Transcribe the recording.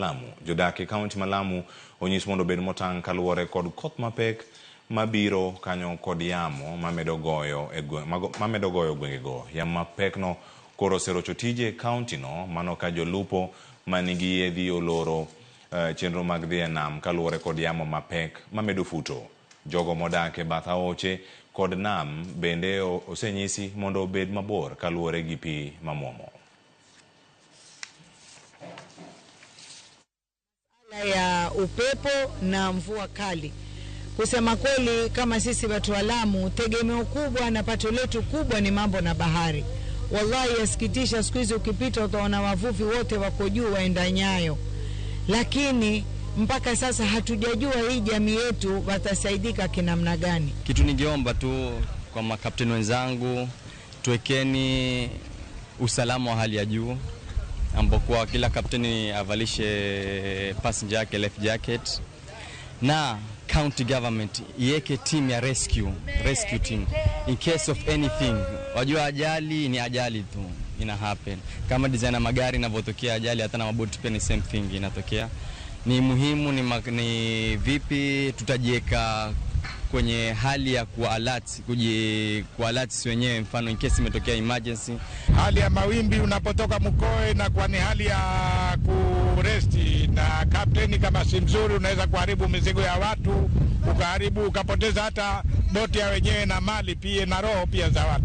Lamu. Jodak e kaunti ma Lamu onyis mondo obed motang' kaluwore kod koth mapek mabiro kanyo kod yamo mamedo goyo e mamedo goyo gwengego. Yamo mapekno koro oserocho tije e kaunti no mano ka jolupo manigi yiedhi oloro chenro mag dhi e nam kaluwore kod yamo mapek mamedo futo. Jogo modak e bath aoche kod nam bende osenyisi mondo obed mabor kaluwore gi pi mamuomo. Ya upepo na mvua kali. Kusema kweli, kama sisi watu wa Lamu, tegemeo kubwa na pato letu kubwa ni mambo na bahari. Wallahi yasikitisha, siku hizi ukipita utaona wavuvi wote wako juu waenda Nyayo, lakini mpaka sasa hatujajua hii jamii yetu watasaidika kinamna gani. Kitu ningeomba tu kwa makapteni wenzangu, tuwekeni usalama wa hali ya juu, ambapo kila kapteni avalishe passenger yake life jacket, na county government iweke team ya rescue team in case of anything. Wajua ajali ni ajali tu, ina happen. Kama design ya magari inavyotokea ajali, hata na maboti pia ni same thing inatokea. Ni muhimu ni vipi tutajiweka kwenye hali ya kuwa alert, kuwa alert si wenyewe, mfano in case imetokea emergency. Hali ya mawimbi unapotoka Mkoe na kwa ni hali ya kuresti, na kapteni kama si mzuri unaweza kuharibu mizigo ya watu, ukaharibu ukapoteza hata boti ya wenyewe na mali pia na roho pia za watu.